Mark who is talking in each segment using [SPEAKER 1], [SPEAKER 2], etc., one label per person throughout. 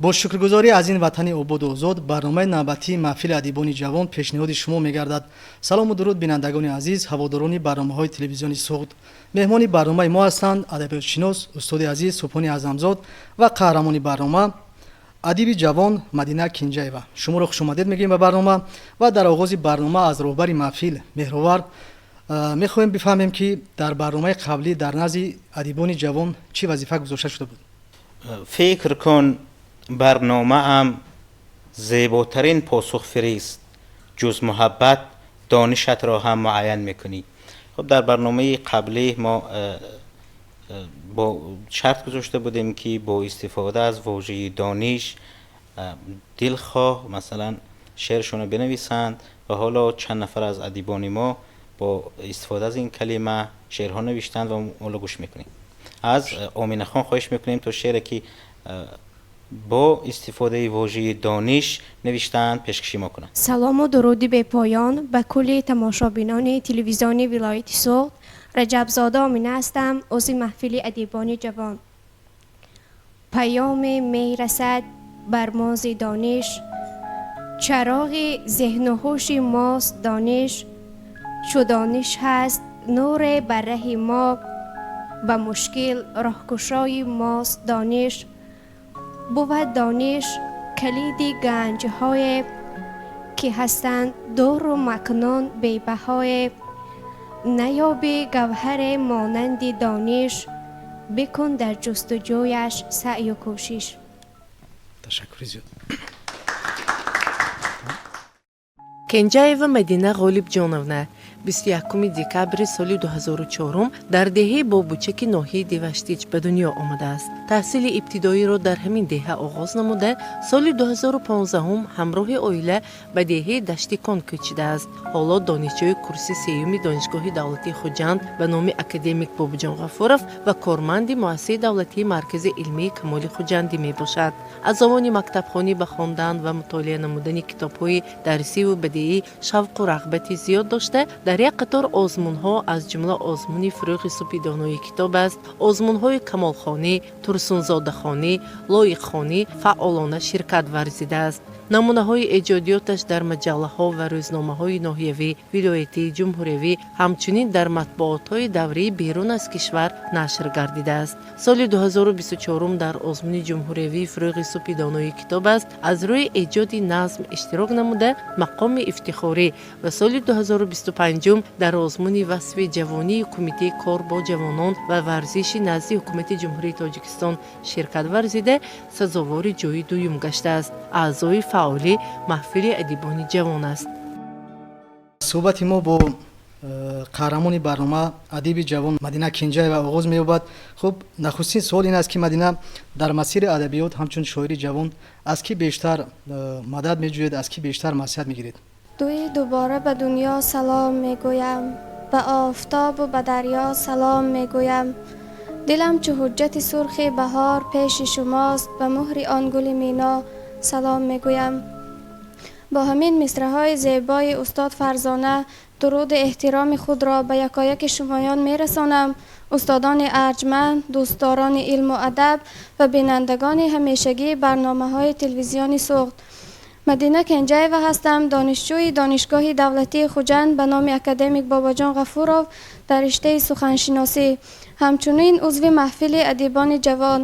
[SPEAKER 1] Бо шукргузорӣ аз ин ватани ободу озод, барномаи навбатии маҳфили адибони ҷавон пешниҳоди шумо мегардад. Салому дуруд, бинандагони азиз, ҳаводорони барномаҳои телевизиони Суғд. Меҳмони барномаи мо ҳастанд адабиётшинос, устоди азиз Субҳони Аъзамзод ва қаҳрамони барнома, адиби ҷавон Мадина Кинҷаева. Шуморо хушомадед мегӯем ба барнома ва дар оғози барнома аз роҳбари маҳфил Меҳровар мехоҳем бифаҳмем, ки дар барномаи қаблӣ дар назди адибони ҷавон чӣ вазифа гузошта шуда буд.
[SPEAKER 2] Фикр кун, барномаам зеботарин посух фирист, ҷуз муҳаббат донишатро ҳам муайян мекунӣ. Хуб, дар барномаи қаблӣ мо бо шарт гузошта будем, ки бо истифода аз вожаи дониш дилхоҳ, масалан, шеършонро бинависанд ва ҳоло чанд нафар аз адибони мо бо истифода аз ин калима шеърҳо навиштанд ва ҳоло гӯш мекунем. Аз Оминахон хоҳиш мекунем, то шеъре ки бо истифодаи вожаи дониш навиштаанд, пешкаши мо кунанд.
[SPEAKER 3] Салому дуруди бепоён ба кулли тамошобинони телевизиони вилояти Суғд. Раҷабзода Омина ҳастам, узви маҳфили адибони ҷавон. Паёме мерасад бар мо зи дониш, чароғи зеҳну ҳуши мост дониш. Чу дониш ҳаст, нуре бар раҳи мо, ба мушкил роҳкушои мост дониш. Бувад дониш калиди ганҷҳое, ки ҳастанд дуру макнун бебаҳое. Наёби гавҳаре монанди дониш, бикун дар ҷустуҷӯяш саъю кӯшиш.
[SPEAKER 1] Ташаккури зиёд.
[SPEAKER 4] Кенҷаева Мадина Ғолибҷоновна 21 декабри соли 2004 дар деҳаи Бобучаки ноҳияи Деваштич ба дунё омадааст. Таҳсили ибтидоиро дар ҳамин деҳа оғоз намуда, соли 2015 ҳамроҳи оила ба деҳаи Даштикон кӯчидааст. Ҳоло донишҷӯи курси сеюми Донишгоҳи давлатии Хуҷанд ба номи академик Бобуҷон Ғафуров ва корманди Муассисаи давлатии Маркази илмии Камоли Хуҷандӣ мебошад. Аз замони мактабхонӣ ба хондан ва мутолиа намудани китобҳои дарсиву бадеӣ шавқу рағбати зиёд дошта, дар як қатор озмунҳо, аз ҷумла озмуни «Фурӯғи субҳи донои китоб аст», озмунҳои камолхонӣ, Турсунзодахонӣ, лоиқхонӣ фаъолона ширкат варзидааст. Намунаҳои эҷодиёташ дар маҷаллаҳо ва рӯзномаҳои ноҳиявӣ, вилоятӣ, ҷумҳуриявӣ, ҳамчунин дар матбуотҳои даврии берун аз кишвар нашр гардидааст. Соли 2024 дар озмуни ҷумҳуриявии «Фурӯғи субҳи донои китоб аст» аз рӯи эҷоди назм иштирок намуда, мақоми ифтихорӣ ва соли 2025 дар озмуни «Васфи ҷавонии» Кумитаи кор бо ҷавонон ва варзиши назди Ҳукумати Ҷумҳурии Тоҷикистон ширкат варзида, сазовори ҷои дуюм гаштааст. Аъзои фаъоли маҳфили адибони ҷавон аст.
[SPEAKER 1] Суҳбати мо бо қаҳрамони барнома, адиби ҷавон Мадина Кенҷаева оғоз меёбад. Хуб, нахустин суол ин аст, ки Мадина, дар масири адабиёт ҳамчун шоири ҷавон аз кӣ бештар мадад меҷӯед, аз кӣ бештар маслиҳат мегиред?
[SPEAKER 5] Дуи дубора ба дунё салом мегӯям, ба офтобу ба дарё салом мегӯям. Дилам чу ҳуҷҷати сурхи баҳор пеши шумост, ба муҳри он гули мино салом мегӯям. Бо ҳамин мисраҳои зебои устод Фарзона дуруди эҳтироми худро ба якояки шумоён мерасонам, устодони арҷманд, дӯстдорони илму адаб ва бинандагони ҳамешагии барномаҳои телевизиони Суғд. Мадина Кенҷаева ҳастам, донишҷӯи Донишгоҳи давлатии Хуҷанд ба номи академик Бобоҷон Ғафуров дар риштаи суханшиносӣ, ҳамчунин узви маҳфили адибони ҷавон.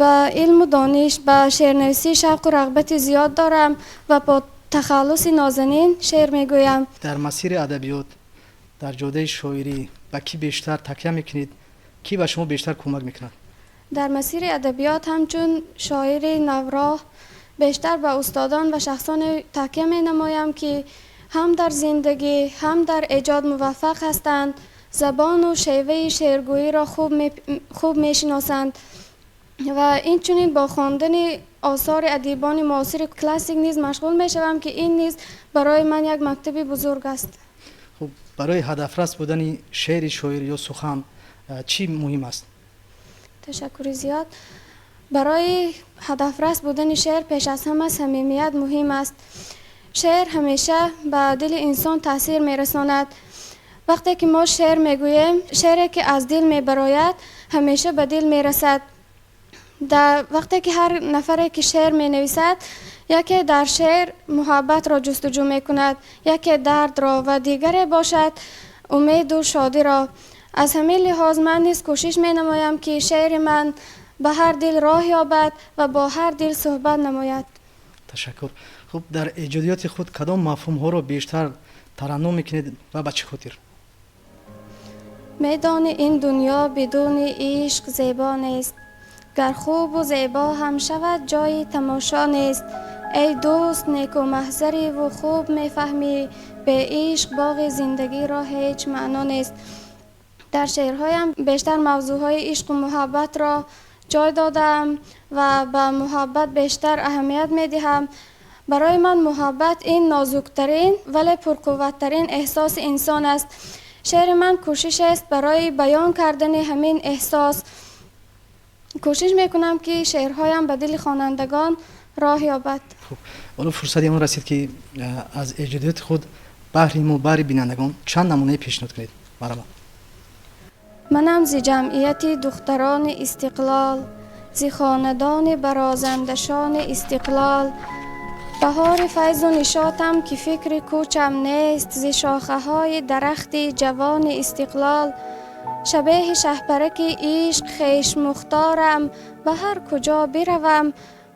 [SPEAKER 5] Ба илму дониш, ба шеърнависӣ шавқу рағбати зиёд дорам ва бо тахаллуси Нозанин шеър мегӯям.
[SPEAKER 1] Дар масири адабиёт, дар ҷодаи шоирӣ ба кӣ бештар такя мекунед, кӣ ба шумо бештар кӯмак мекунад?
[SPEAKER 5] Дар масири адабиёт ҳамчун шоири навроҳ бештар ба устодон ва шахсоне такя менамоям, ки ҳам дар зиндагӣ, ҳам дар эҷод муваффақ ҳастанд, забону шеваи шеъргӯиро хуб мешиносанд ва инчунин бо хондани осори адибони муосири классик низ машғул мешавам, ки ин низ барои ман як мактаби бузург аст.
[SPEAKER 1] Хуб, барои ҳадафрас будани шеъри шоир ё сухан чӣ муҳим аст?
[SPEAKER 5] Ташаккури зиёд. Барои ҳадафрас будани шеър пеш аз ҳама самимият муҳим аст. Шеър ҳамеша ба дили инсон таъсир мерасонад. Вақте ки мо шеър мегӯем, шеъре ки аз дил мебарояд, ҳамеша ба дил мерасад. Дар вақте ки ҳар нафаре ки шеър менависад, яке дар шеър муҳаббатро ҷустуҷӯ мекунад, яке дардро ва дигаре бошад умеду шодиро. Аз ҳамин лиҳоз ман низ кӯшиш менамоям, ки шеъри ман ба ҳар дил роҳ ёбад ва бо ҳар дил суҳбат намояд.
[SPEAKER 1] Ташаккур. Хуб, дар эҷодиёти худ кадом мафҳумҳоро бештар тараннум мекунед ва ба чӣ хотир?
[SPEAKER 5] Медонӣ, ин дунё бидуни ишқ зебо нест, гар хубу зебо ҳам шавад, ҷои тамошо нест. Эй дӯст, неку маҳзариву хуб мефаҳмӣ, бе ишқ боғи зиндагиро ҳеҷ маъно нест. Дар шеърҳоям бештар мавзӯъҳои ишқу муҳаббатро ҷой додаам ва ба муҳаббат бештар аҳамият медиҳам. Барои ман муҳаббат ин нозуктарин, вале пурқувваттарин эҳсоси инсон аст. Шеъри ман кӯшиш аст барои баён кардани ҳамин эҳсос. Кӯшиш мекунам, ки шеърҳоям ба дили хонандагон роҳ ёбад.
[SPEAKER 1] Хуб, ҳоло фурсати он расид, ки аз эҷодиёти худ баҳри мо, баҳри бинандагон чанд намунае пешниҳод кунед. Марҳамат.
[SPEAKER 5] Манам зи ҷамъияти духтарони истиқлол, зи хонадони барозандашони истиқлол. Баҳори файзу нишотам, ки фикри кӯчам нест, зи шохаҳои дарахти ҷавони истиқлол. Шабеҳи шаҳпараки ишқ хешмухторам, ба ҳар куҷо биравам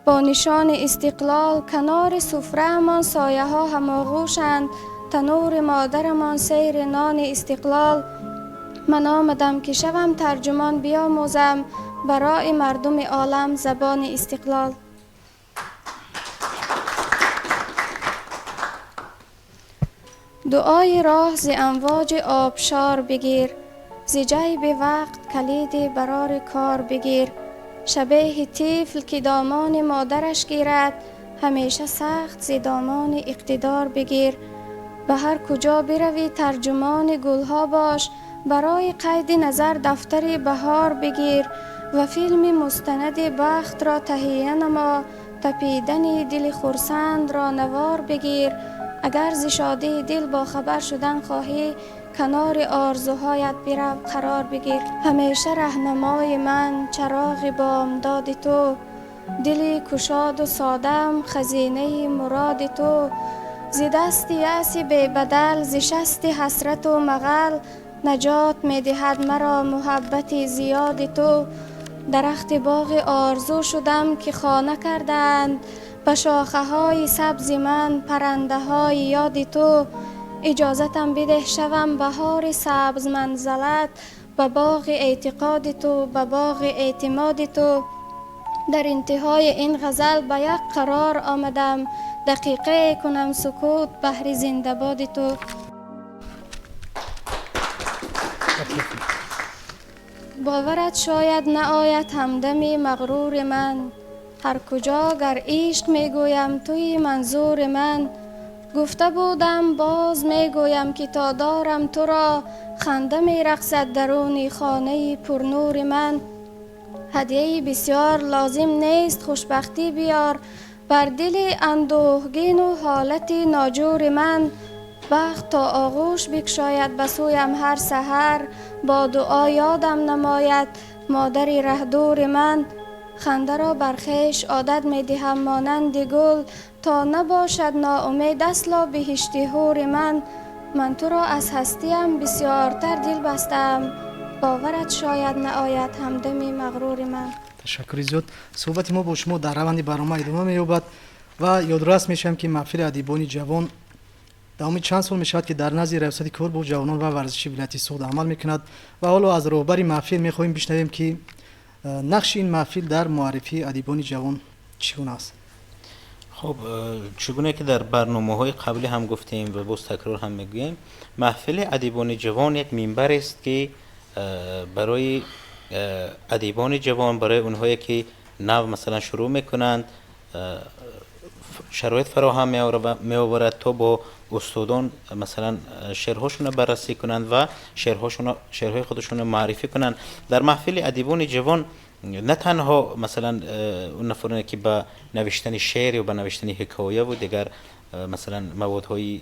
[SPEAKER 5] бо нишони истиқлол. Канори суфраамон сояҳо ҳамоғӯшанд, танури модарамон сейри нони истиқлол. Ман омадам, ки шавам тарҷумон, биомӯзам барои мардуми олам забони истиқлол. Дуои роҳ зи амвоҷи обшор бигир, зи ҷайби вақт калиди барори кор бигир. Шабеҳи тифл, ки домони модараш гирад, ҳамеша сахт зи домони иқтидор бигир. Ба ҳар куҷо биравӣ, тарҷумони гулҳо бош, барои қайди назар дафтари баҳор бигир ва филми мустанади бахтро таҳия намо, тапидани дили хурсандро навор бигир. Агар зи шодии дил бохабар шудан хоҳӣ, канори орзуҳоят бирав, қарор бигир. Ҳамеша раҳнамои ман чароғи бомдоди ту, дили кушоду содам хазинаи муроди ту. Зи дасти яъси бебадал, зи шасти ҳасрату мағал, наҷот медиҳад маро муҳаббати зиёди ту. Дарахти боғи орзу шудам, ки хона кардаанд ба шохаҳои сабзи ман паррандаҳои ёди ту. Иҷозатам бидеҳ, шавам баҳори сабзманзалат, ба боғи эътиқоди ту, ба боғи эътимоди ту. Дар интиҳои ин ғазал ба як қарор омадам, дақиқае кунам сукут баҳри зиндабоди ту. Боварат шояд наояд, ҳамдами мағрури ман, ҳар куҷо гар ишқ мегӯям, туи манзури ман. Гуфта будам, боз мегӯям, ки то дорам туро, ханда мерақсад даруни хонаи пурнури ман. Ҳадияи бисёр лозим нест, хушбахтӣ биёр бар дили андӯҳгину ҳолати ноҷури ман. Бахт то оғӯш бикшояд ба сӯям ҳар саҳар, бо дуо ёдам намояд модари раҳдури ман. Хандаро бар хеш одат медиҳам монанди гул, то набошад ноумед асло биҳишти ҳури ман. Ман туро аз ҳастиям бисёртар дил бастаам, боварат шояд наояд, ҳамдами мағрури ман.
[SPEAKER 1] Ташаккури зиёд. Суҳбати мо бо шумо дар раванди барнома идома меёбад ва ёдрас мешавем, ки маҳфили адибони ҷавон давоми чанд сол мешавад, ки дар назди раёсати кор бо ҷавонон ва варзиши вилояти Суғд амал мекунад ва ҳоло аз роҳбари маҳфил мехоҳем бишнавем, ки нақши ин маҳфил дар муаррифии адибони ҷавон чӣ гуна аст.
[SPEAKER 2] Хуб, чӣ гуна ки дар барномаҳои қаблӣ ҳам гуфтем ва боз такрор ҳам мегӯем, маҳфили адибони ҷавон як минбарест, ки барои адибони ҷавон, барои онҳое ки нав масалан шурӯъ мекунанд, шароит фароҳам меоварад, то бо устодон масалан шеърҳошонро баррасӣ кунанд ва шеърҳои худашонро муаррифӣ кунанд. Дар маҳфили адибони ҷавон на танҳо масалан он нафароне, ки ба навиштани шеър ё ба навиштани ҳикояву дигар масалан маводҳои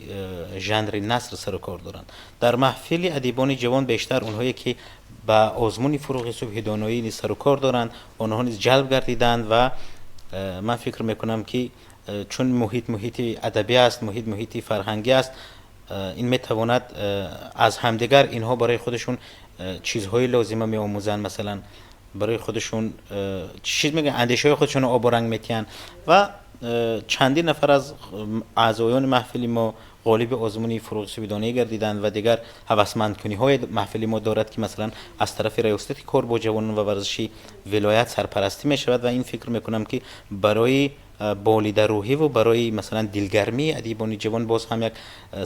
[SPEAKER 2] жанри наср сару кор доранд. Дар маҳфили адибони ҷавон бештар онҳое ки ба озмуни фуруғи субҳи доноӣ низ сару кор доранд, онҳо низ ҷалб гардиданд ва ман фикр мекунам, ки чун муҳит муҳити адабӣ аст, муҳит муҳити фарҳангӣ аст, ин метавонад аз ҳамдигар инҳо барои худашон чизҳои лозима меомӯзанд, масалан, барои худашон чиз мегӯянд, андешаҳои худашонро обу ранг метиҳанд ва чандин нафар аз аъзоёни маҳфили мо ғолиби озмуни фуруғи субҳи доноӣ гардиданд ва дигар ҳавасмандкуниҳои маҳфили мо дорад, ки масалан аз тарафи раёсати кор бо ҷавонон ва варзиши вилоят сарпарастӣ мешавад ва ин фикр мекунам, ки барои болидарӯҳиву барои масалан дилгармии адибони ҷавон боз ҳам як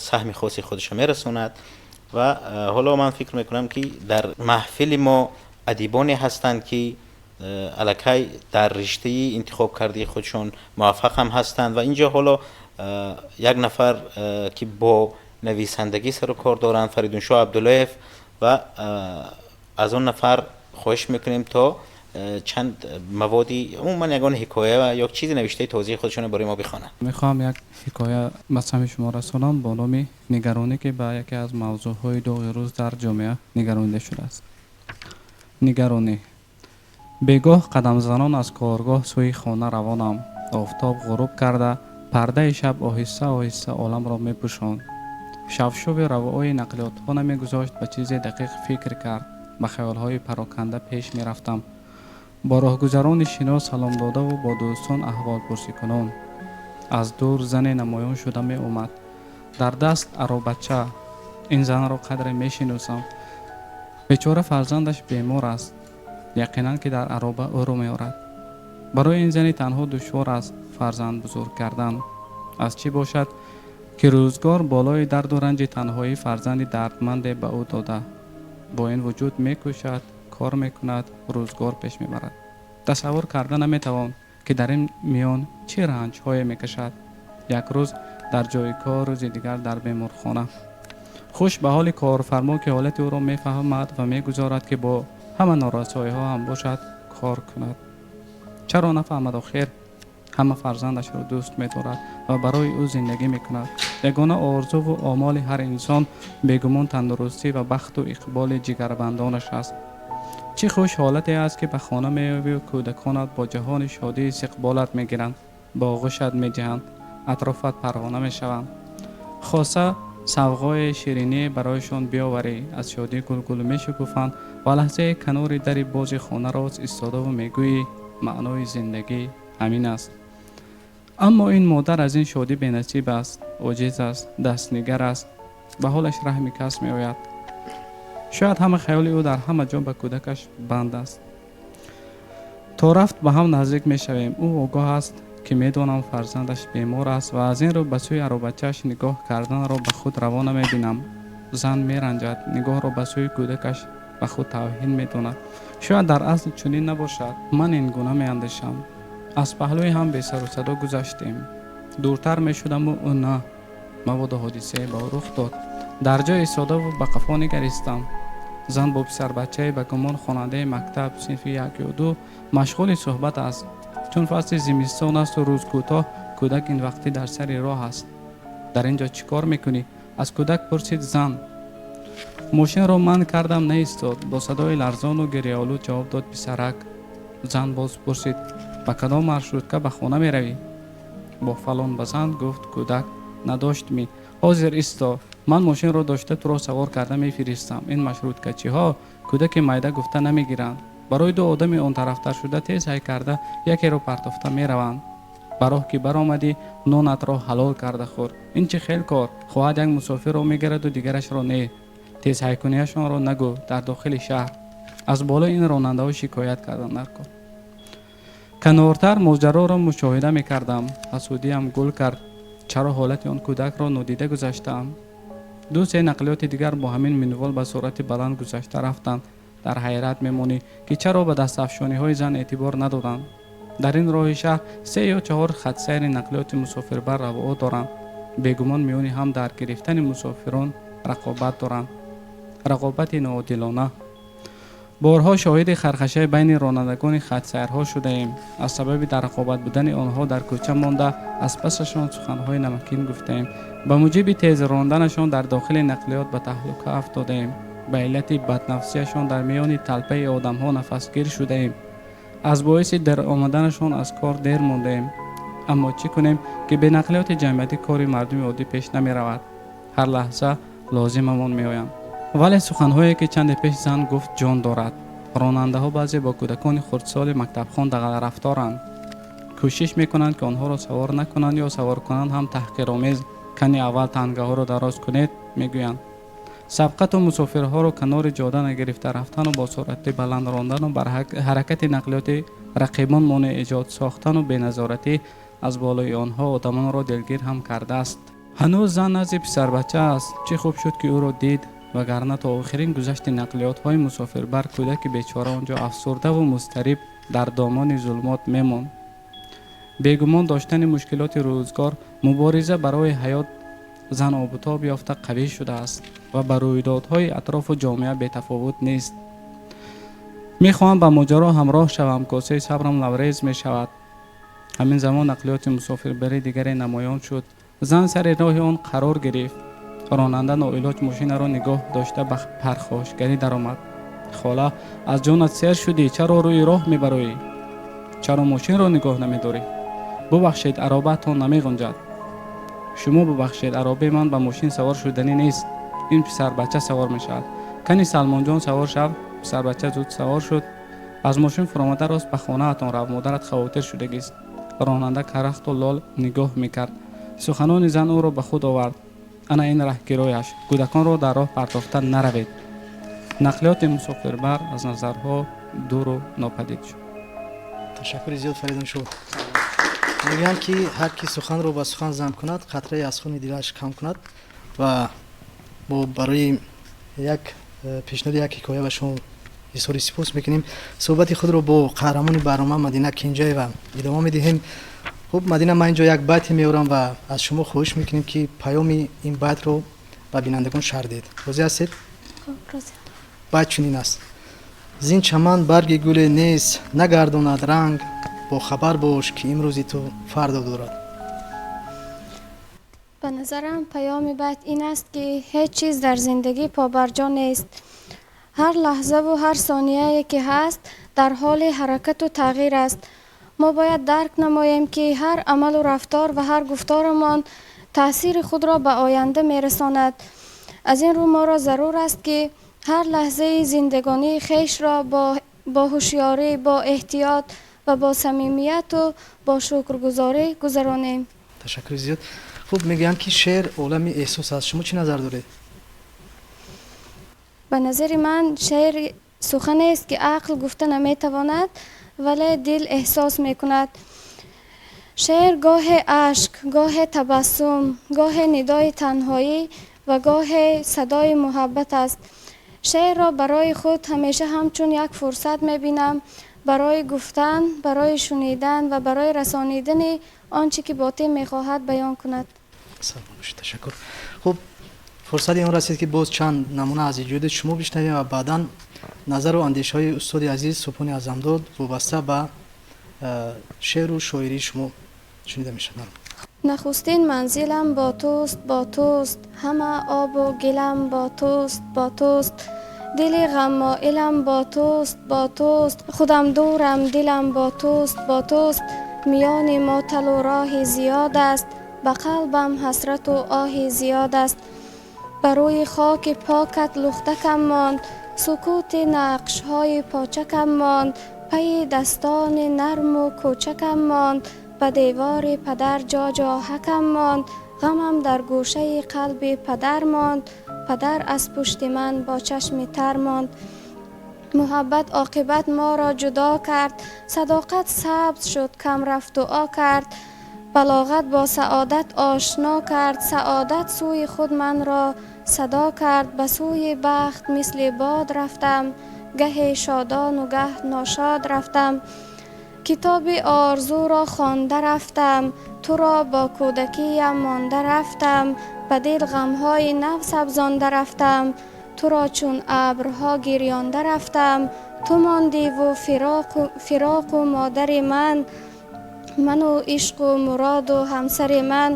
[SPEAKER 2] саҳми хоси худашро мерасонад. Ва ҳоло ман фикр мекунам, ки дар маҳфили мо адибоне ҳастанд, ки аллакай дар риштаи интихобкардаи худшон муваффақ ҳам ҳастанд ва инҷо ҳоло як нафар, ки бо нависандагӣ сару кор доранд, Фаридуншоҳ Абдуллоев, ва аз он нафар хоҳиш мекунем, то чанд маводи, умуман ягон ҳикоя ё чизи навиштаи тозаи худшонро барои мо бихонанд.
[SPEAKER 6] Мехоҳам як ҳикоя ба самъи шумо расонам бо номи нигаронӣ, ки ба яке аз мавзӯъҳои доғи рӯз дар ҷомеа нигаронида шудааст. Нигаронӣ. Бегоҳ қадамзанон аз коргоҳ сӯи хона равонам. Офтоб ғуруб карда, пардаи шаб оҳиста оҳиста оламро мепӯшонд. Шавшуви равои нақлиётҳо намегузошт ба чизе дақиқ фикр кард. Ба хаёлҳои пароканда пеш мерафтам, бо роҳгузарони шинос салом додаву бо дӯстон аҳволпурсикунон. Аз дур зане намоён шуда меомад, дар даст аробача. Ин занро қадре мешиносам. Бечора фарзандаш бемор аст, яқинан ки дар ароба ӯро меорад. Барои ин зани танҳо душвор аст фарзанд бузург кардан. Аз чӣ бошад, ки рӯзгор болои дарду ранҷи танҳоӣ фарзанди дардманде ба ӯ дода. Бо ин вуҷуд мекӯшад, кор мекунад, рӯзгор пеш мебарад. Тасаввур карда наметавон, ки дар ин миён чӣ ранҷҳое мекашад. Як рӯз дар ҷои кор, рӯзи дигар дар беморхона. Хуш ба ҳоли корфармо, ки ҳолати ӯро мефаҳмад ва мегузорад, ки бо ҳама норасоиҳо ҳам бошад, кор кунад. Чаро нафаҳмад охир? Ҳама фарзандашро дӯст медорад ва барои ӯ зиндагӣ мекунад. Ягона орзуву омоли ҳар инсон бегумон тандурустӣ ва бахту иқболи ҷигарбандонаш аст. Чӣ хуш ҳолате аст, ки ба хона меёвию кӯдаконат бо ҷаҳони шодӣ истиқболат мегиранд, ба оғӯшат медиҳанд, атрофат парвона мешаванд. Хоса савғое, шириние барояшон биёварӣ, аз шодӣ гулгул мешукуфанд ва лаҳзае канори дари бози хона рост истодаву мегӯӣ: маънои зиндагӣ ҳамин аст. Аммо ин модар аз ин шодӣ бенасиб аст, оҷиз аст, дастнигар аст. Ба ҳолаш раҳми кас меояд. Шояд ҳама хаёли ӯ дар ҳама ҷо ба кӯдакаш банд аст. То рафт ба ҳам наздик мешавем. Ӯ огоҳ аст, ки медонам фарзандаш бемор аст ва аз ин рӯ ба сӯи аробачааш нигоҳ карданро ба худ раво намебинам. Зан меранҷад, нигоҳро ба сӯи кӯдакаш ба худ тавҳин медонад. Шояд дар асл чунин набошад, ман ин гуна меандешам. Аз паҳлӯи ҳам бесару садо гузаштем. Дуртар мешудаму ӯ на, мабодо ҳодисае ба ӯ рух дод. Дар ҷо истодаву ба қафо нигаристам. Зан бо писарбачае, ба гумон хонандаи мактаб, синфи як ё ду, машғули суҳбат аст. Чун фасли зимистон асту рӯз кӯтоҳ, кӯдак ин вақтӣ дар сари роҳ аст. Дар ин ҷо чӣ кор мекунӣ? Аз кӯдак пурсид зан. Мошинро манъ кардам, наистод, бо садои ларзону гирёолуд ҷавоб дод писарак. Зан боз пурсид: ба кадом маршрутка ба хона меравӣ? Бо фалон ба зан, гуфт кӯдак. Надоштми? Ҳозир исто, ман мошинро дошта туро савор карда мефиристам. Ин маршруткачиҳо кӯдаки майда гуфта намегиранд, барои ду одами онтарафтар шуда тез ҳай карда якеро партофта мераванд. Ба роҳ ки баромадӣ, нонатро ҳалол карда хӯр. Ин чӣ хел кор? Хоҳад як мусофирро мегираду дигарашро не. Тезҳайкуниашонро нагӯ. Дар дохили шаҳр аз болои ин ронандаҳо шикоят кардан дар кор. Канортар моҷароро мушоҳида мекардам. Ҳасудиям гул кард. Чаро ҳолати он кӯдакро нодида гузаштаам? Ду се нақлиёти дигар бо ҳамин минвол ба суръати баланд гузашта рафтанд. Дар ҳайрат мемонӣ, ки чаро ба дастафшониҳои зан эътибор надоданд. Дар ин роҳи шаҳр се ё чаҳор хатсайри нақлиёти мусофирбар равоат доранд. Бегумон миёни ҳам дар гирифтани мусофирон рақобат доранд, рақобати ноодилона. Борҳо шоҳиди хархашаи байни ронандагони хатсайрҳо шудаем. Аз сабаби дар рақобат будани онҳо дар кӯча монда, аз пасашон суханҳои намакин гуфтаем, ба муҷиби тез ронданашон дар дохили нақлиёт ба таҳлука афтодаем. Ба иллати баднафсияшон дар миёни талпаи одамҳо нафасгир шудаем. Аз боиси дер омаданашон аз кор дер мондаем. Аммо чӣ кунем, ки бе нақлиёти ҷамъиятӣ кори мардуми оддӣ пеш намеравад. Ҳар лаҳза лозимамон меоянд. Вале суханҳое, ки чанде пеш зан гуфт, ҷон дорад. Ронандаҳо баъзе бо кӯдакони хурдсоли мактабхон дағалрафторанд. Кӯшиш мекунанд, ки онҳоро савор накунанд ё савор кунанд ҳам таҳқиромез «Кани аввал тангаҳоро дароз кунед» мегӯянд. Сабқату мусофирҳоро канори ҷода нагирифта рафтану бо суръати баланд рондану бар ҳаракати нақлиёти рақибон монеъ эҷод сохтану беназоратӣ аз болои онҳо одамонро дилгир ҳам кардааст. Ҳанӯз зан назди писарбача аст. Чӣ хуб шуд, ки ӯро дид, вагарна то охирин гузашти нақлиётҳои мусофирбар кӯдаки бечора он ҷо афсурдаву музтариб дар домони зулмот мемонд. Бегумон, доштани мушкилоти рӯзгор, мубориза барои ҳаёт зан обутоб ёфта, қавӣ шудааст ва ба рӯйдодҳои атрофу ҷомеа бетафовут нест. Мехоҳам ба моҷаро ҳамроҳ шавам, косаи сабрам лабрез мешавад. Ҳамин замон нақлиёти мусофирбари дигаре намоён шуд. Зан сари роҳи он қарор гирифт. Ронанда ноилоҷ мошинаро нигоҳ дошта, ба пархошгарӣ даромад: «Хола, аз ҷонат сер шудӣ? Чаро рӯи роҳ мебароӣ? Чаро мошинро нигоҳ намедорӣ?» «Бубахшед, аробаатон намеғунҷад». «Шумо бубахшед, аробаи ман ба мошин савор шуданӣ нест, ин писарбача савор мешавад. Кани, Салмонҷон, савор шав». Писарбача зуд савор шуд. «Аз мошин фуромада, рост ба хонаатон рав, модарат хавотир шудагист». Ронанда карахту лол нигоҳ мекард. Суханони зан ӯро ба худ овард. Ана ин раҳгирояш: «Кӯдаконро дар роҳ партофта наравед». Нақлиёти мусофирбар аз назарҳо дуру нопадид шуд.
[SPEAKER 1] Ташаккури зиёд, Фаридуншоҳ. Мегӯянд, ки ҳар ки суханро ба сухан зам кунад, қатрае аз хуни дилаш кам кунад. Ва мо барои як пешниҳоди як ҳикоя ба шумо изҳори сипос мекунем. Суҳбати худро бо қаҳрамони барнома Мадина Кенҷаева идома медиҳем. Хуб, Мадина, ман инҷо як байте меорам ва аз шумо хоҳиш мекунем, ки паёми ин байтро ба бинандагон шарҳ диҳед. Розӣ ҳастед? Байт чунин аст: зин чаман барги гуле нест, нагардонад ранг, бохабар бош, ки имрӯзи ту фардо дорад.
[SPEAKER 5] Ба назарам, паёми байт ин аст, ки ҳеҷ чиз дар зиндагӣ побарҷо нест. Ҳар лаҳзаву ҳар сонияе ки ҳаст, дар ҳоли ҳаракату тағйир аст. Мо бояд дарк намоем, ки ҳар амалу рафтор ва ҳар гуфторамон таъсири худро ба оянда мерасонад. Аз ин рӯ моро зарур аст, ки ҳар лаҳзаи зиндагонии хешро бо ҳушёрӣ, бо эҳтиёт ва бо самимияту бо шукргузорӣ гузаронем.
[SPEAKER 1] Ташаккури зиёд. Хуб, мегӯянд, ки шеър олами эҳсос аст. Шумо чӣ назар доред?
[SPEAKER 5] Ба назари ман, шеър суханест, ки ақл гуфта наметавонад, вале дил эҳсос мекунад. Шеър гоҳе ашк, гоҳе табассум, гоҳе нидои танҳоӣ ва гоҳе садои муҳаббат аст. Шеърро барои худ ҳамеша ҳамчун як фурсат мебинам барои гуфтан, барои шунидан ва барои расонидани он чӣ ки ботин мехоҳад баён кунад.
[SPEAKER 1] Ташаккур. Хуб, фурсати он расид, ки боз чанд намуна аз иҷоди шумо бишнавем ва баъдан назару андешаҳои устоди азиз Субҳони Аъзамдод вобаста ба шеъру шоирии шумо шунида мешавад.
[SPEAKER 5] Нахустин манзилам бо туст, бо туст, ҳама обу гилам бо туст, бо туст, дили ғаммоилам бо туст, бо туст, худам дурам, дилам бо туст, бо туст. Миёни мо талу роҳи зиёд аст, ба қалбам ҳасрату оҳи зиёд аст. Ба рӯи хоки покат лухтакам монд, сукути нақшҳои почакам монд, пайи дастони нарму кӯчакам монд, ба девори падар ҷо ҷоҳакам монд, ғамам дар гӯшаи қалби падар монд, падар аз пушти ман бо чашми тар монд. Муҳаббат оқибат моро ҷудо кард, садоқат сабз шуд, кам рафту о кард, балоғат бо саодат ошно кард, саодат сӯи худ манро садо кард. Ба сӯи бахт мисли бод рафтам, гаҳе шодону гаҳ ношод рафтам, китоби орзуро хонда рафтам, туро бо кӯдакиям монда рафтам, ба дил ғамҳои нав сабзонда рафтам, туро чун абрҳо гирёнда рафтам. Ту мондиву фироқу модари ман, ману ишқу муроду ҳамсари ман.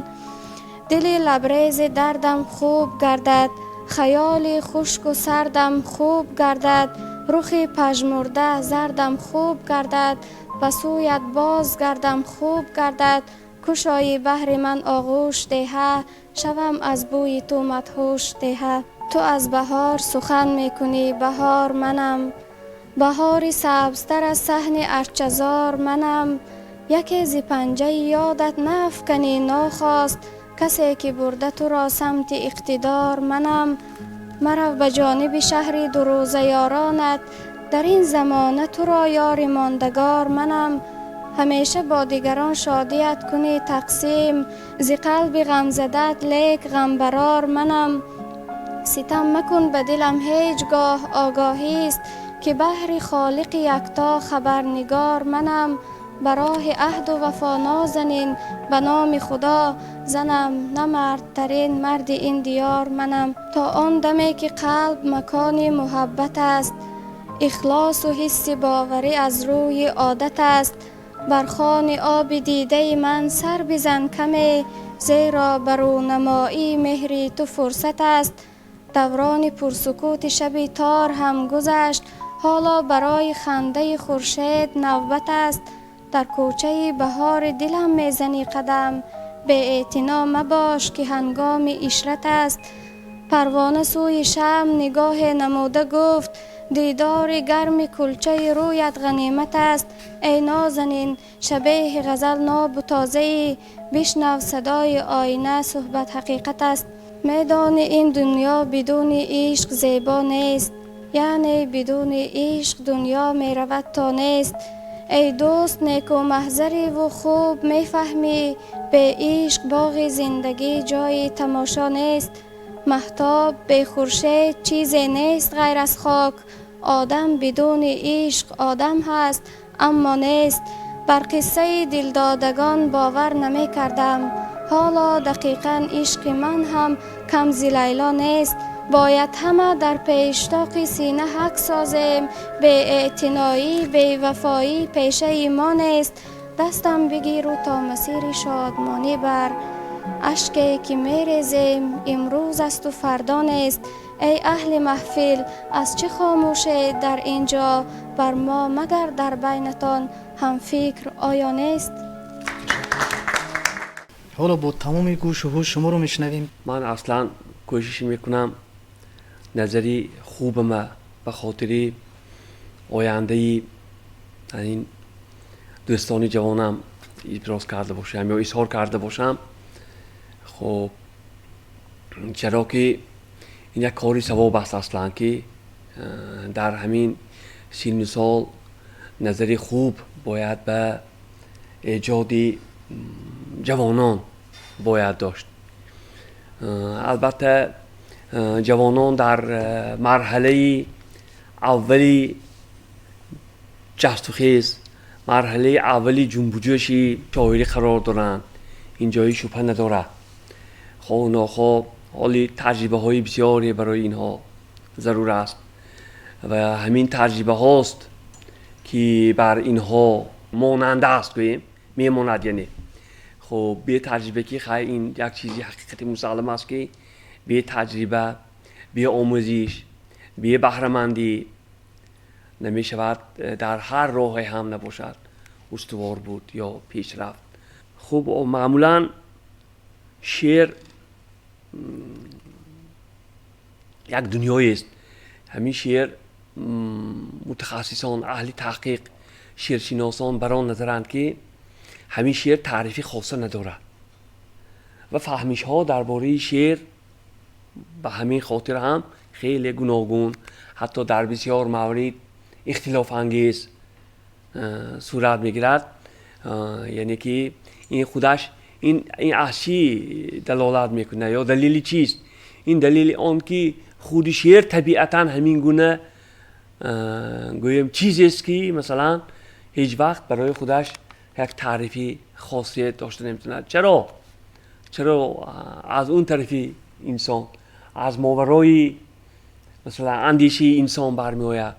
[SPEAKER 5] Дили лабрези дардам хуб гардад. Хаёли хушку сардам хуб гардад, рухи пажмурда зардам хуб гардад, ба сӯят боз гардам хуб гардад, кушои баҳри ман оғӯш деҳа, шавам аз бӯи ту мадҳуш деҳа. Ту аз баҳор сухан мекунӣ, баҳор манам, баҳори сабзтар аз саҳни арчазор манам. Яке зи панҷаи ёдат нафканӣ нохост, касе ки бурда туро самти иқтидор манам. Марав ба ҷониби шаҳри дурӯза ёронат, дар ин замона туро ёри мондагор манам. Ҳамеша бо дигарон шодият кунӣ тақсим, зи қалби ғамзадат лек ғамбарор манам. Ситам макун ба дилам ҳеҷ гоҳ огоҳист, ки баҳри холиқи якто хабарнигор манам. Ба роҳи аҳду вафо нозанин ба номи худо занам, на мардтарин марди ин диёр манам. То он даме ки қалб макони муҳаббат аст, ихлосу ҳисси боварӣ аз рӯи одат аст. Бар хони оби дидаи ман сар бизан каме, зеро ба рӯнамоии меҳри ту фурсат аст. Даврони пурсукути шаби тор ҳам гузашт, ҳоло барои хандаи хуршед навбат аст. Дар кӯчаи баҳори дилам мезанӣ қадам, беэътино мабош ки ҳангоми ишрат аст. Парвона сӯи шамъ нигоҳе намуда гуфт, дидори гарми кулчаи рӯят ғанимат аст. Эй нозанин, шабеҳи ғазал нобу тозаӣ, бишнав садои оина суҳбат ҳақиқат аст. Медонӣ ин дунё бидуни ишқ зебо нест, яъне бидуни ишқ дунё меравад то нест. Эй дӯст, неку маҳзариву хуб мефаҳмӣ, бе ишқ боғи зиндагӣ ҷои тамошо нест. Маҳтоб бе хуршед чизе нест ғайр аз хок, одам бидуни ишқ одам ҳаст, аммо нест. Бар қиссаи дилдодагон бовар намекардам, ҳоло дақиқан ишқи ман ҳам кам зи Лайло нест. Бояд ҳама дар пештоқи сина ҳак созем, беэътиноӣ бевафоӣ пешаи мо нест. Дастам бигиру то масири шодмонӣ бар, ашке ки мерезем имрӯз асту фардо нест. Эй аҳли маҳфил, аз чӣ хомӯшед дар ин ҷо? Бар мо магар дар байнатон ҳамфикр оё нест?
[SPEAKER 1] Ҳоло бо тамоми гӯшу ҳуш шуморо мешунавем.
[SPEAKER 7] Ман аслан кӯшиш мекунам назари хубама ба хотири ояндаи ин дӯстони ҷавонам иброз карда бошам ё изҳор карда бошам. Хуб, чаро ки ин як кори савоб аст аслан, ки дар ҳамин синну сол назари хуб бояд ба эҷоди ҷавонон бояд дошт. Албатта, ҷавонон дар марҳалаи аввали ҷастухез, марҳалаи аввали ҷунбуҷӯши шоирӣ қарор доранд, ин ҷои шубҳа надорад. Хоҳу нохоҳ ҳоли таҷрибаҳои бисёре барои инҳо зарур аст ва ҳамин таҷрибаҳост ки бар инҳо монанда аст, гӯем, мемонад. Яъне хуб, бетаҷриба ки хай, ин як чизи ҳақиқати мусаллам аст, ки бетаҷриба, беомӯзиш, бебаҳрамандӣ намешавад дар ҳар роҳе ҳам набошад устувор буд ё пеш рафт. Хуб, маъмулан шеър як дунёест. Ҳамин шеър мутахассисон, аҳли таҳқиқ, шеършиносон бар он назаранд, ки ҳамин шеър таърифи хоса надорад ва фаҳмишҳо дар бораи шеър ба ҳамин хотир ҳам хеле гуногун, ҳатто дар бисёр маврид ихтилофангез сурат мегирад. Яъне ки ин худаш ин аз чӣ далолат мекунад ё далели чист? Ин далели он ки худи шеър табиатан ҳамин гуна гӯем чизест, ки масалан ҳеҷ вақт барои худаш як таърифи хосият дошта наметавонад. Чаро аз он тарафи инсон, аз моварои масалан андешаи инсон бармеояд.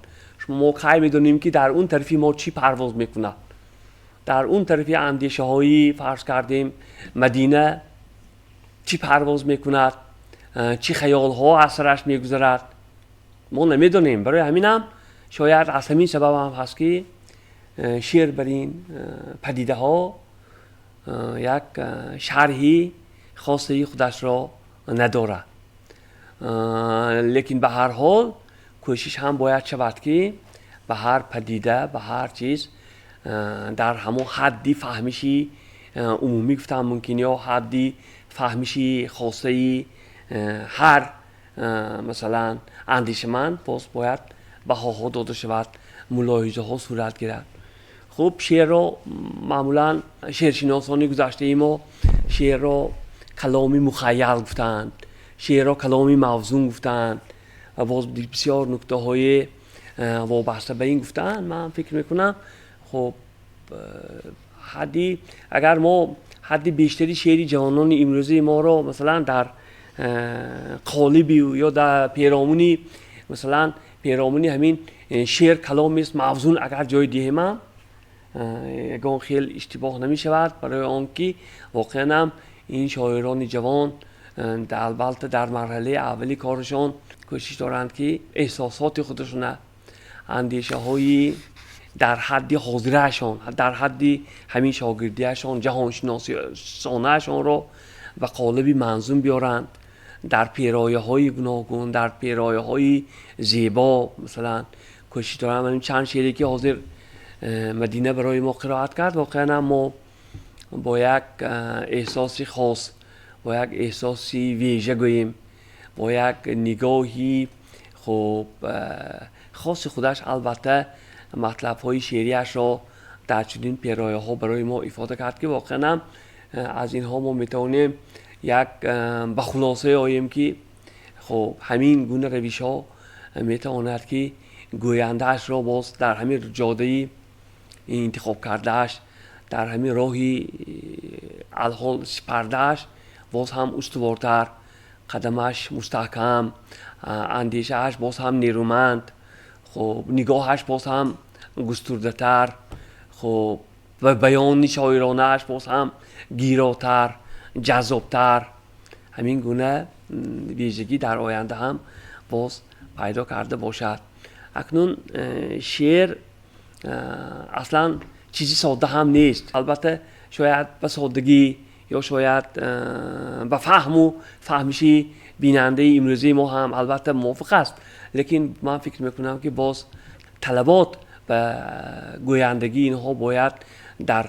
[SPEAKER 7] Мо кай медонем, ки дар он тарафи мо чӣ парвоз мекунад? Дар он тарафи андешаҳои, фарз кардем, Мадина чӣ парвоз мекунад? Чӣ хаёлҳо аз сараш мегузарад, мо намедонем. Барои ҳаминам шояд аз ҳамин сабаб ҳам ҳаст, ки шеър бар ин падидаҳо як шарҳи хосаи худашро надорад. Лекин ба ҳар ҳол кӯшиш ҳам бояд шавад, ки ба ҳар падида, ба ҳар чиз дар ҳамон ҳадди фаҳмиши умумӣ гуфтам мумкин ё ҳадди фаҳмиши хосаи ҳар масалан андешаманд боз бояд баҳоҳо дода шавад, мулоҳизаҳо сурат гирад. Хуб, шеърро маъмулан шеършиносони гузаштаи мо шеърро каломи мухайял гуфтаанд, шеърро каломи мавзун гуфтаанд ва боз бисёр нуктаҳои вобаста ба ин гуфтаанд. Ман фикр мекунам, хуб, ҳадди агар мо ҳадди бештари шеъри ҷавонони имрӯзаи моро масалан дар қолиби ё дар перомуни, масалан, перомуни ҳамин шеър каломест мавзун агар ҷой диҳем, ягон хел иштибоҳ намешавад, барои он ки воқеан ҳам ин шоирони ҷавон албатта дар марҳалаи аввали корашон кӯшиш доранд, ки эҳсосоти худашона, андешаҳои дар ҳадди ҳозираашон, дар ҳадди ҳамин шогирдиашон, ҷаҳоншиносонаашонро ба қолаби манзум биёранд, дар перояҳои гуногун, дар перояҳои зебо масалан кӯшиш доранд. Чанд шеъре ки ҳозир Мадина барои мо қироат кард, воқеан мо бо як эҳсоси хос, бо як эҳсоси вежа гӯем, бо як нигоҳи хуб хоси худаш албатта матлабҳои шеърияшро дар чунин перояҳо барои мо ифода кард, ки воқеан аз инҳо мо метавонем як ба хулосае оем, ки хуб ҳамин гуна равишҳо метавонад, ки гӯяндаашро боз дар ҳамин ҷодаи интихоб кардааш, дар ҳамин роҳи алҳол сипардааш боз ҳам устувортар, қадамаш мустаҳкам, андешааш боз ҳам нерӯманд, хуб, нигоҳаш боз ҳам густурдатар, хуб, ва баёни шоиронааш боз ҳам гиротар, ҷаззобтар, ҳамин гуна вижагӣ дар оянда ҳам боз пайдо карда бошад. Акнун шеър аслан чизи содда ҳам нест. Албатта шояд ба соддагӣ ё шояд ба фаҳму фаҳмиши бинандаи имрӯзаи мо ҳам албатта мувофиқ аст, лекин ман фикр мекунам, ки боз талабот ба гӯяндагии инҳо бояд дар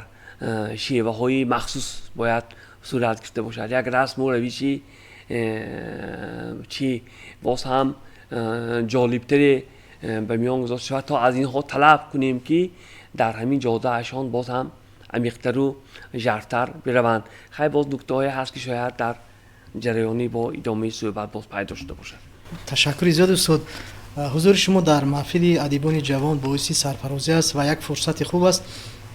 [SPEAKER 7] шеваҳои махсус бояд сурат гирифта бошад, як расму равиши чӣ боз ҳам ҷолибтаре ба миён гузошта шавад, то аз инҳо талаб кунем, ки дар ҳамин ҷодаашон боз ҳам амиқтару жарфтар бираванд. Хай, боз нуктаҳое ҳаст, ки шояд дар ҷараёни бо идомаи суҳбат боз пайдо шуда бошад.
[SPEAKER 1] Ташаккури зиёд, устод. Ҳузури шумо дар маҳфили адибони ҷавон боиси сарфарозӣ аст ва як фурсати хуб аст.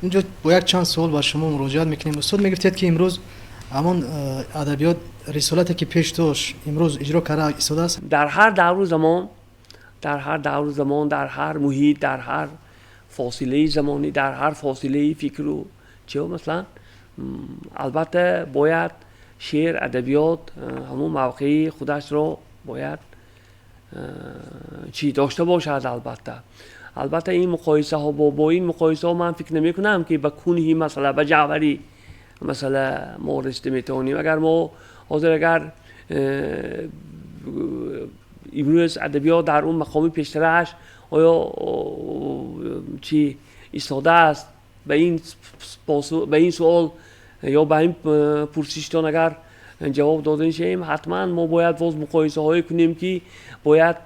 [SPEAKER 1] Инҷо бо як чанд суол ба шумо муроҷиат мекунем. Устод, мегуфтед, ки имрӯз ҳамон адабиёт рисолате ки пеш дошт, имрӯз иҷро карда истодааст.
[SPEAKER 7] Дар ҳар давру замон, дар ҳар давру замон, дар ҳар муҳит, дар ҳар фосилаи замонӣ, дар ҳар фосилаи фикру чиё, масалан, албатта бояд шеър, адабиёт ҳамон мавқеи худашро бояд чӣ дошта бошад. Албатта ин муқоисаҳо, бо ин муқоисаҳо ман фикр намекунам, ки ба кунҳи масъала, ба ҷавҳари масъала мо расида метавонем. Агар мо ҳозир, агар имрӯз адабиёт дар он мақоми пештарааш оё чӣ истодааст, ба ин суол ё ба ин пурсиштон агар ҷавоб дода шавем, ҳатман мо бояд боз муқоисаҳое кунем, ки бояд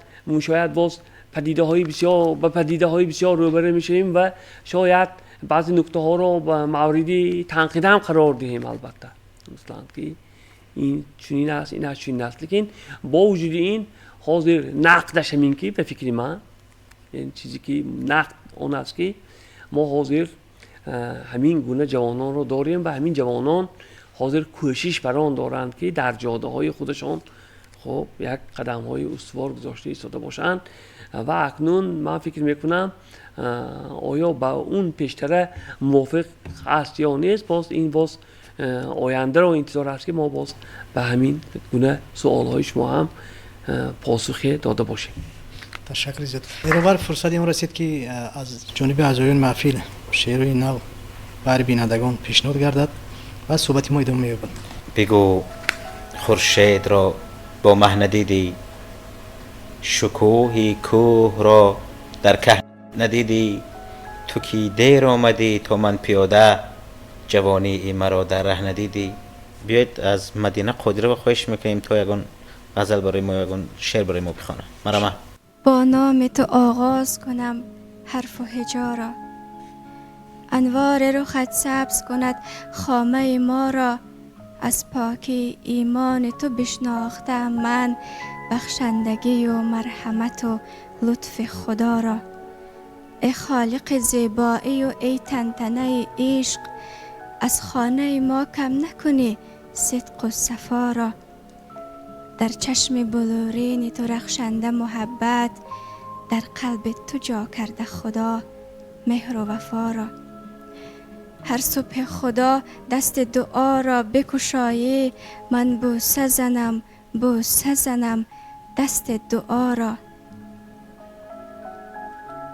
[SPEAKER 7] шояд боз падидаҳои бисёр, ба падидаҳои бисёр рӯбарӯ мешавем ва шояд баъзе нуктаҳоро ба мавриди танқид ҳам қарор диҳем. Албатта, масалан, ки ин чунин аст, ин аст, чунин аст. Лекин бо вуҷуди ин ҳозир нақдаш ҳамин, ки ба фикри ман, чизе ки нақд он аст, ки мо ҳозир ҳамин гуна ҷавононро дорем ва ҳамин ҷавонон ҳозир кӯшиш бар он доранд, ки дар ҷодаҳои худашон, хуб, як қадамҳои устувор гузошта истода бошанд. Ва акнун ман фикр мекунам, оё ба он пештара мувофиқ аст ё нест, боз ин боз Ояндаро интизор аст, ки мо боз ба ҳамин гуна суолҳои шумо ҳам посухе дода бошем.
[SPEAKER 1] Ташаккури зиёд. Меҳровар, фурсати он расид, ки аз ҷониби аъзоёни маҳфил шеърҳои нав баҳри бинандагон пешниҳод гардад ва суҳбати мо идома меёбад.
[SPEAKER 2] Бигӯ, хуршедро бо маҳ надидӣ, шукӯҳи кӯҳро дар каҳ надидӣ, ту ки дер омадӣ то ман пиёда, ҷавонии маро дар раҳ надидӣ. Биёед, аз Мадина Қодирова хоҳиш мекунем, то ягон ғазал барои мо, ягон шеър барои мо бихонад. Марҳамат.
[SPEAKER 5] Бо номи ту оғоз кунам ҳарфу ҳиҷоро, анвори рухат сабз кунад хомаи моро. Аз покии имони ту бишнохтаам ман бахшандагию марҳамату лутфи худоро. Эй холиқи зебоию эй тантанаи ишқ, аз хонаи мо кам накунӣ сидқу сафоро. Дар чашми булурини ту рахшанда муҳаббат, дар қалби ту ҷо карда худо меҳру вафоро. Ҳар субҳи худо дасти дуоро бикушоӣ, ман бӯса занам, бӯса занам дасти дуоро.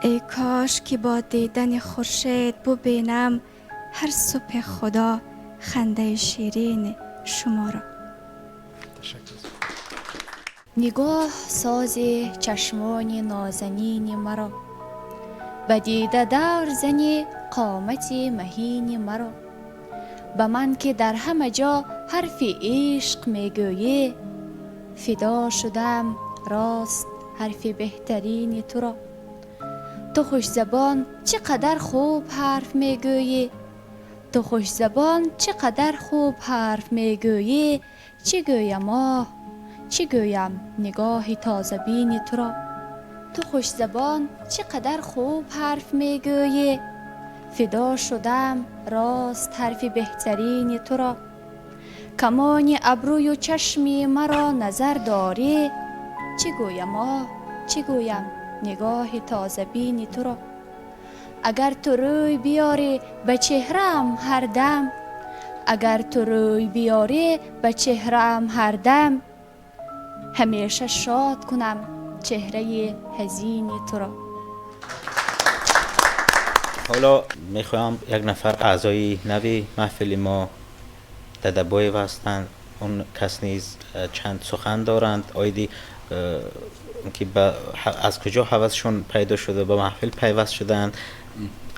[SPEAKER 5] Эй кош ки бо дидани хуршед бубинам ҳар субҳи худо хандаи ширини шуморо.
[SPEAKER 8] Нигоҳ сози чашмони нозанини маро, ба дида давр зани қомати маҳини маро. Ба ман ки дар ҳама ҷо ҳарфи ишқ мегӯӣ, фидо шудам рост ҳарфи беҳтарини туро. Ту хушзабон, чӣ қадар хуб ҳарф мегӯӣ, ту хушзабон, чӣ қадар хуб ҳарф мегӯӣ. Чӣ гӯям, оҳ, чӣ гӯям нигоҳи тозабини туро. Ту хушзабон, чӣ қадар хуб ҳарф мегӯӣ, фидо шудам рост ҳарфи беҳтарини туро. Камони абрӯю чашми маро назар дорӣ, чӣ гӯям, оҳ, чӣ гӯям нигоҳи тозабини туро. Агар ту рӯй биёрӣ ба чеҳраам ҳардам, агар ту рӯй биёрӣ ба чеҳраам ҳардам, ҳамеша шод кунам чеҳраи ҳазини туро.
[SPEAKER 2] Ҳоло мехоҳам як нафар аъзои нави маҳфили мо Дадабоева ҳастанд. Он кас низ чанд сухан доранд оиди ки аз куҷо ҳавасшон пайдо шуда, ба маҳфил пайваст шуданд,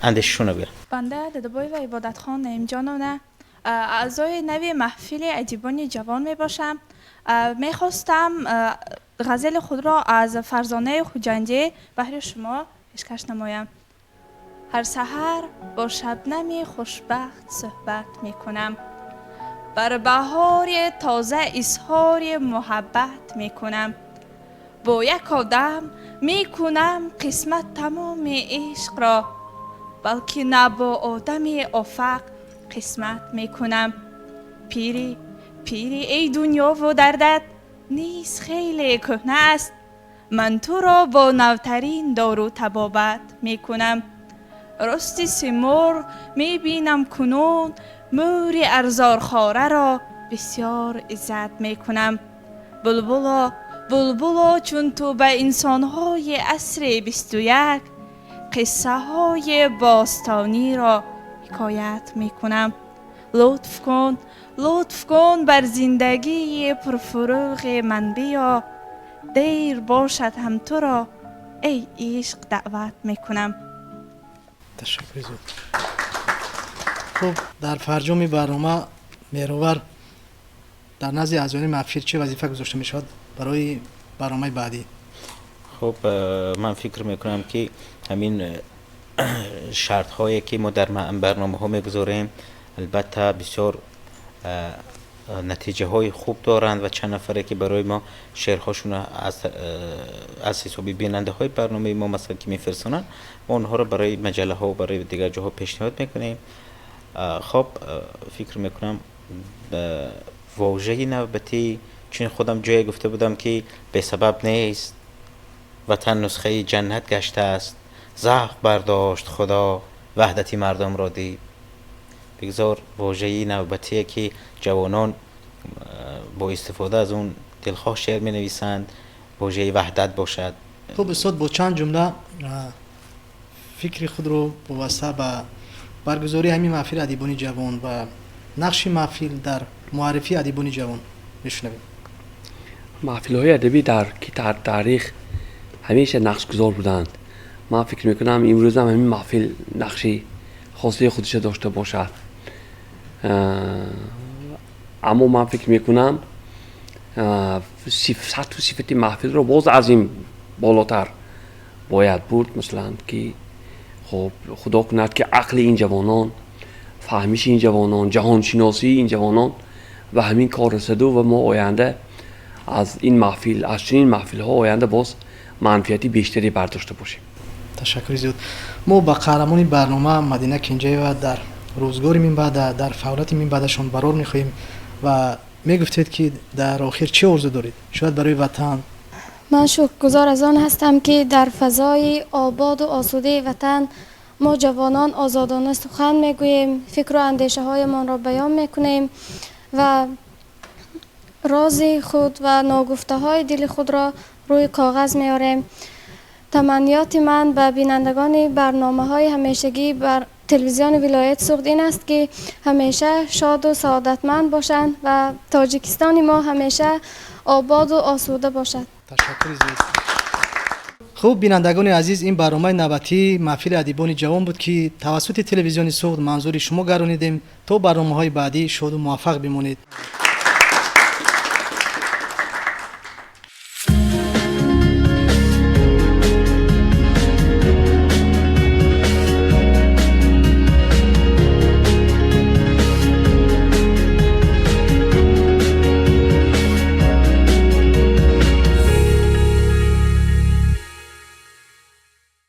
[SPEAKER 2] андешашонро бигӯянд.
[SPEAKER 9] Банда Дадабоева Ибодатхон Наимҷоновна, аъзои нави маҳфили адибони ҷавон мебошам. Мехостам ғазали худро аз Фарзонаи Хуҷандӣ баҳри шумо пешкаш намоям. Ҳар саҳар бо шабнами хушбахт суҳбат мекунам, бар баҳори тоза изҳори муҳаббат мекунам. Бо як одам мекунам қисмат тамоми ишқро, балки на бо одами офақ қисмат мекунам. Пирӣ, пирӣ, эй дунёву дардат низ хеле кӯҳна аст, ман туро бо навтарин дору табобат мекунам. Рости Симурғ мебинам кунун мӯри арзорхораро бисёр иззат мекунам. Булбуло, булбуло, чун ту ба инсонҳои асри 21 қиссаҳои бостониро ҳикоят мекунам. Лутф кун, лутф кун, бар зиндагии пурфурӯғи ман биё, дер бошад ҳам туро, эй ишқ, даъват мекунам.
[SPEAKER 1] Ташаккури зиёд. Хуб, дар фарҷоми барнома, Меҳровар, дар назди аъзоёни маҳфил чӣ вазифа гузошта мешавад барои барномаи баъдӣ?
[SPEAKER 2] Хуб, ман фикр мекунам, ки ҳамин шартҳое ки мо дар барномаҳо мегузорем, албатта, бисёр натиҷаҳои хуб доранд ва чанд нафаре ки барои мо шеърҳошонро аз ҳисоби бинандаҳои барномаи мо, масалан, ки мефирсонанд, мо онҳоро барои маҷаллаҳо, барои дигар ҷоҳо пешниҳод мекунем. Хоб, фикр мекунам, вожаи навбатӣ, чун худам ҷое гуфта будам, ки бесабаб нест ватан нусхаи ҷаннат гаштааст, завқ бардошт худо ваҳдати мардумро дид. Бигзор вожаи навбатие ки ҷавонон бо истифода аз он дилхоҳ шеър менависанд, вожаи ваҳдат бошад.
[SPEAKER 1] Хуб, устод, бо чанд ҷумла фикри худро вобаста ба баргузории ҳамин маҳфили адибони ҷавон ва нақши маҳфил дар муаррифии адибони ҷавон мешунавем.
[SPEAKER 7] Маҳфилҳои адабӣ дар ки таърих ҳамеша нақшгузор буданд. Ман фикр мекунам, имрӯзам ҳамин маҳфил нақши хосаи худша дошта бошад. Аммо ман фикр мекунам, сатҳу сифати маҳфилро боз аз ин болотар бояд бурд. Масалан, ки хоб, худо кунад, ки ақли ин ҷавонон, фаҳмиши ин ҷавонон, ҷаҳоншиносии ин ҷавонон ба ҳамин кор расаду ва мо оянда аз ин маҳфил, аз чунин маҳфилҳо оянда боз манфиати бештаре бардошта бошем.
[SPEAKER 1] Ташаккури зиёд. Мо ба қаҳрамони барнома Мадина Кенҷаева дар рӯзгори минбаъда, дар фаъолияти минбаъдашон барор мехоҳем. Ва мегуфтед, ки дар охир чӣ орзу доред, шояд барои ватан?
[SPEAKER 5] Ман шукргузор аз он ҳастам, ки дар фазои ободу осудаи ватан мо ҷавонон озодона сухан мегӯем, фикру андешаҳоямонро баён мекунем ва рози худ ва ногуфтаҳои дили худро рӯи коғаз меорем. Таманниёти ман ба бинандагони барномаҳои ҳамешагӣ бар телевизиони вилояти Суғд ин аст, ки ҳамеша шоду саодатманд бошанд ва Тоҷикистони мо ҳамеша ободу осуда бошад.
[SPEAKER 1] Ташаккури зиёд. Хуб, бинандагони азиз, ин барномаи навбатии маҳфили адибони ҷавон буд, ки тавассути телевизиони Суғд манзури шумо гардонидем. То барномаҳои баъдӣ шоду муваффақ бимонед.